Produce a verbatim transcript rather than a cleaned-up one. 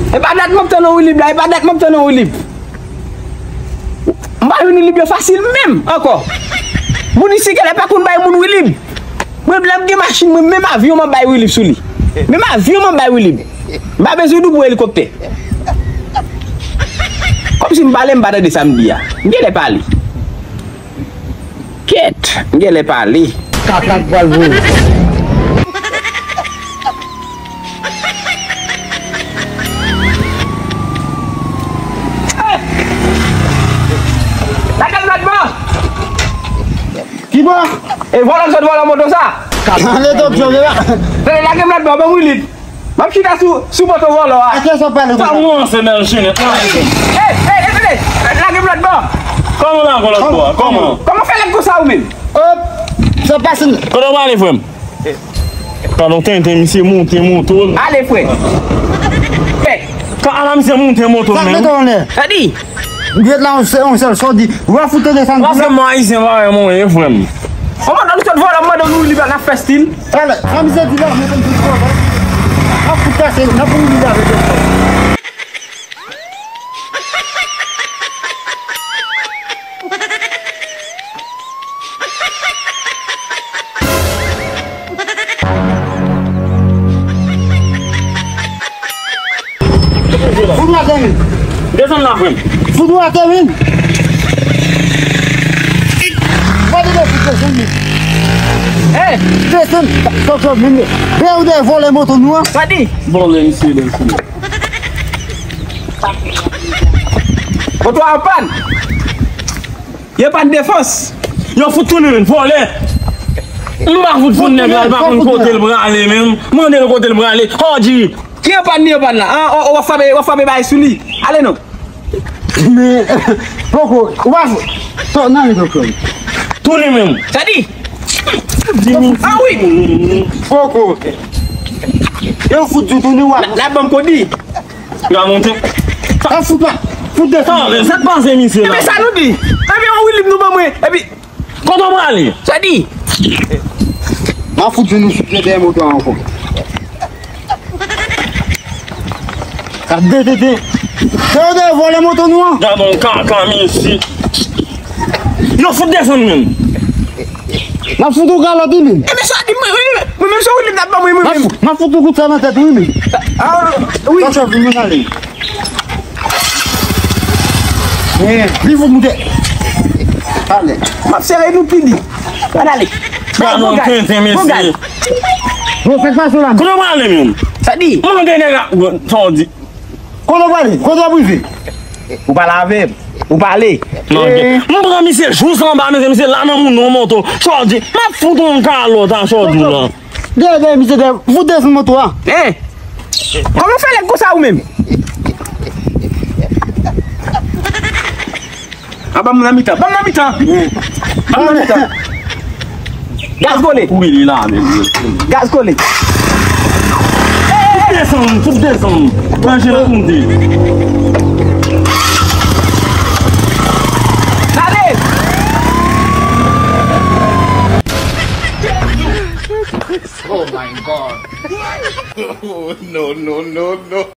E pa dat m ap tann yon Wilib la, e pa dat m ap tann yon Wilib. M pa jwenn Wilib yo fasil menm ankò. Moun isi genlè pa konn bay moun Wilib. Mwen, lè m gen machin mwen, menm avyon m ap bay Wilib sou li. Menm avyon m ap bay Wilib. M pa bezwen double elikoptè. Kòmsi m pale, m pa tande sa m di a. M genlè pale. Kèt, m genlè pale. Kaka k pral voye. Lage m lòt bò! Ki bò? E vòlò k sot vòlò moto sa? Ale, top jove la. Tande, lage m lòt bò, ban m Wilib. M ap chita sou, sou moto vòlò a. Atè sa pale konsa. Sa mwen se bèl chenèt la. Ey, ey, ey, tande. Lage m lòt bò. Kòman lage lòt bò a? Kòman? Kòman fè lèd konsa ou menm? Op, sa pase. Kote w prale, frè m? Pandan tenten, misye monte moto l. Ale, frè. Fè. Ka ala misye monte moto l menm. Sa k mete w anlè? Sa di? Ou ret la, on sèl, on sèl, sa w di? W ap fout desann. Paske mwen ayisyen pa wè mwen, frè m. Kòman nou sot vòlò, mwen, nou li pa nan fè stil. Talè, sa misye di la, mwen konn tout pwoblèm. N ap fout kase, n ap fout li avèk yo. Fout ou atè, men. Desann la, frè m. Fout ou atè, men. Gade lè fout desann, men. Hey! Desann, sa, sa, men. Bè ou dè vòlè moto nou an. Sa di? Vòlè, misye, lè, misye. Moto a anpàn. Yo pa n defans. Yo fout tounen, men, vòlè. M pa fout fout nèg la, l pa konn kote l prale menm. Mande l kote l prale. Kòdi. Ki anpàn li anpàn la? An, w, w ap frape, w ap frape bagay sou li. Ale non. Men, poko, w pa fout. Tò, nan li poko. Tounen menm. Sa di? Di m. Ah wi. Poko. Yo fout di tounen w ap. La, la ban m kòdi. L a monte. An fout la. Fout desann. Talè, sa k pase misye la? Epi sa nou di? Epi yon Wilib nou ban mwen. Epi kote w prale? Sa di? M a fout vin nou sou pye dèyè moto a ankò. Sa de tete. Se yo te vòlè moto nou an. Gade yon kaka, mesye. Yo fout desann menm. M ap fout ou kalòt wi menm. Epi sa di mwen, mwen, mwen, mwen menm se Wilib n ap ban mwen, mwen menm. M ap fout ou kout sa nan tèt wi menm. Ah, wi. Sa chòf vin ale. Eh, li fout moute. Ale. M ap sere nou pi di. Ann ale. Bon gad. Bon gad. Bon, sa k pase la? Kote w prale menm? Sa di? Mwen gen nèg la. Bon, sa w di? Kote w prale? Kote w ap rive? Ou pale avè m. Ou pale. Non, ok. Mwen pran misye jous anba, mesye, misye la nan moun nan moto. Chòdi, m ap fout yon kalòt a Chòdi la. Dèyè, dèyè, misye, dèyè. Fout desann moto a. Hein? Kòman w fè lèd konsa ou menm? A, ban m nan mitan. Ban m nan mitan. Ban m nan mitan. Gaz kole. Wi, li la menm. Gaz kole. Fout desann, fout desann. Manje nan kondi. Gade. Oh my God. Oh, no, no.